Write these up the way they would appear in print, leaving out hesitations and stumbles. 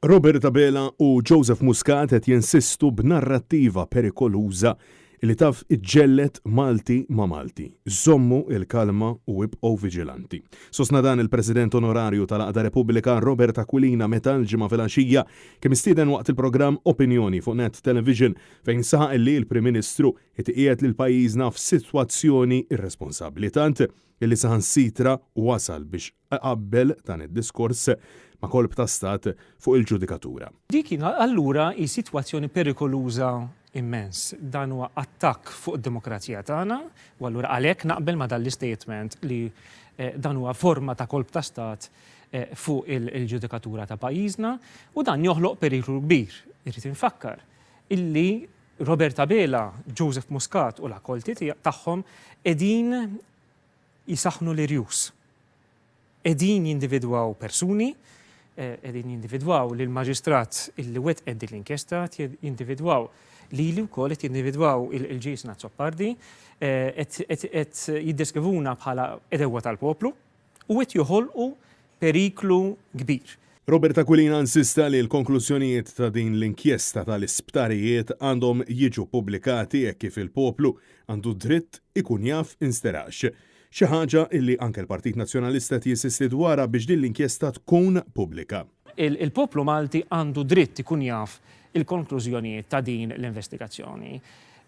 Robert Abela u Joseph Muscat qed jinsistu b'narrattiva perikoluża li taf iġġelled Malti ma' Malti. Żommu l-kalma u ibqgħu viġilanti. Sostna dan il-President Onorarju tal-Għaqda Repubblika Robert Aquilina meta l-Ġimgħa filgħaxija kien mistieden waqt il-programm Opinjoni fuq Net Television fejn saħaq li l-Prim Ministru qed iqiegħed lil pajjiżna f'sitwazzjoni irresponsabbli tant illi saħansitra wasal biex iqabbel dan id-diskors ma' kolp ta' stat fuq il-ġudikatura. Dik allura hi sitwazzjoni perikoluża immens. Dan huwa attakk fuq id-demokrazija tagħna u allura għalhekk naqbel ma' dan l-istatement li dan huwa forma ta' kolp ta' stat fuq il-ġudikatura ta' pajjiżna u dan joħloq periklu kbir. Irrid infakkar illi Robert Abela, Joseph Muscat u l-akkolti tagħhom qegħdin jsaħħnu l-irjus. Qegħdin jindividwaw persuni, qegħdin jindividwaw lill-maġistrat illi wettqet din l-inkjesta, qed jindividwaw lili wkoll, qed jindividwaw il-Jason Azzopardi, qed jiddeskrivuna bħala għedewwa tal-poplu u qed joħolqu periklu kbir. Robert Aquilina insista li l-konklużjonijiet ta' din l-inkjesta tal-isptarijiet għandhom jiġu ppubblikati hekk kif il-poplu għandu dritt ikun jaf insterax. Xi ħaġa illi anke l-Partit Nazzjonalista qed jinsisti dwarha biex din l-inkjesta tkun pubblika. Il-poplu Malti għandu dritt ikun jaf il-konklużjonijiet ta' din l-investigazzjoni.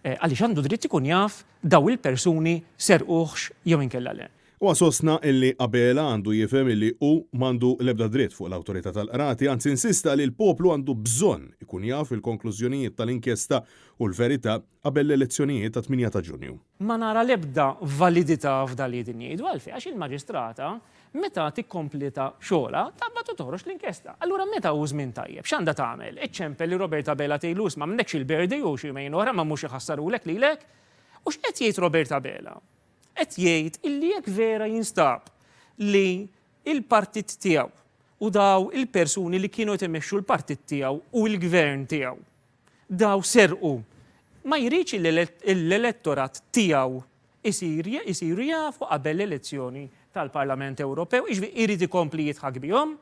Għaliex għandu dritt ikun jaf daw il-persuni serquhx jew inkella le. Huwa sostna illi Abela għandu jifhem illi hu m'għandu l-ebda dritt fuq l-awtorità tal-Qrati, anzi insista li l-poplu għandu bżonn ikun jaf il-konklużjonijiet tal-inkjesta u l-verità qabel l-elezzjonijiet tat-tmienja ta' Ġunju. Ma nara l-ebda validità f'dan li qegħdin jgħidu. Għalfejn? Għax il-maġistrata meta tikkompleta xogħolha taqbad u toħroġ l-inkjesta. Allura meta hu żmien tajjeb, x'għandha tagħmel? Iċċempel lil Robert Abela tgħidlu isma' m'għandekx il-birthday u xi jumejn oħra ma mhux iħassarulek lilek? U x'qed jgħid Robert Abela? Qed jgħid illi jekk vera jinstab li l-partit tiegħu u daw il-persuni li kienu qed imexxu l-partit tiegħu u l-gvern tiegħu daw serqu, ma jridx illi l-elettorat tiegħu isir isiru jafu qabel l-elezzjoni tal-Parlament Ewropew, jiġifieri jrid ikompli jidħak bihom.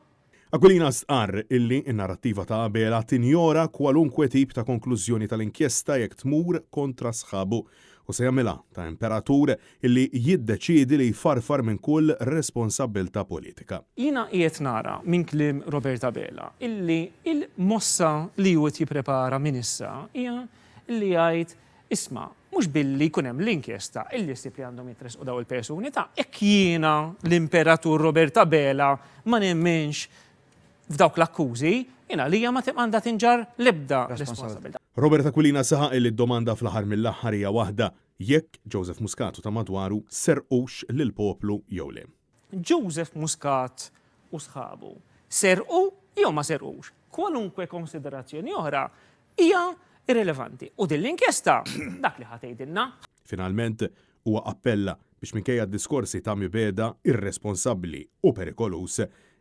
Aquilina stqarr illi n-narrattiva ta' Abela tinjora kwalunkwe tip ta' konklużjoni tal-inkjesta jekk tmur kontra sħabu u se jagħmilha ta' imperatur illi jiddeċiedi li jfarfar minn kull responsabbiltà politika. Jiena qiegħed nara minn kliem Robert Abela illi l-mossa li hu qed jipprepara minn issa hija li jgħid Isma', mhux billi jkun hemm l-inkjesta illi ssib li għandhom jitressqu dawn il-persuni ta' hekk jiena l-Imperatur Robert Abela ma nemminx f'dawk l-akkużi, jien għalija ma għandha tinġarr l-ebda responsabilità. Robert Aquilina saħaq illi d-domanda fl-aħħar mill-aħħar hija waħda, jekk Joseph Muscat u ta' madwaru serqux lill-poplu jew le. Joseph Muscat u sħabu serqu jew ma serqux. Kwalunkwe konsiderazzjoni oħra hija irrilevanti. U din l-inkjesta dak li ħa tgħidilna. Finalment, huwa appella biex minkejja d-diskorsi ta' mibegħda irresponsabbli u perikoluż,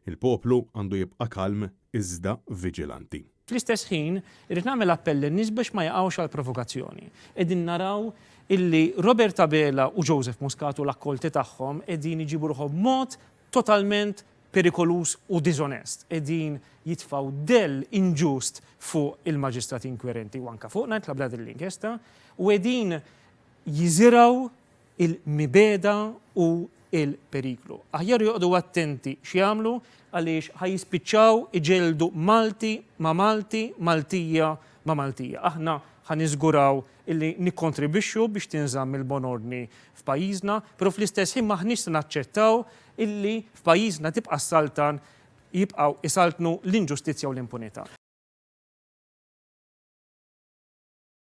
il-poplu għandu jibqa' kalm iżda viġilanti. Fl-istess ħin, irrid nagħmel appell lin-nies biex ma jaqgħux għall-provokazzjoni. Qegħdin naraw illi Robert Abela u Joseph Muscat u l-akkolti tagħhom qegħdin iġibu ruħhom b'mod totalment perikoluż u diżonest. Qegħdin jitfgħu dell inġust fuq il-maġistrati inkwirenti u anke fuqna, intlabna din l-inkjesta, u qegħdin jiżirgħu il-mibegħda u l-periklu. Aħjar joqogħdu attenti x'jagħmlu għaliex ħa jispiċċaw iġelldu Malti ma' Malti, Maltija ma' Maltija. Aħna ħa niżguraw illi nikkontribwixxu biex tinżamm il-bon ordni f'pajjiżna, però fl-istess ħin m'aħniex se naċċettaw illi f'pajjiżna tibqa' ssaltan, jibqgħu jsaltnu l-inġustizzja u l-impunità.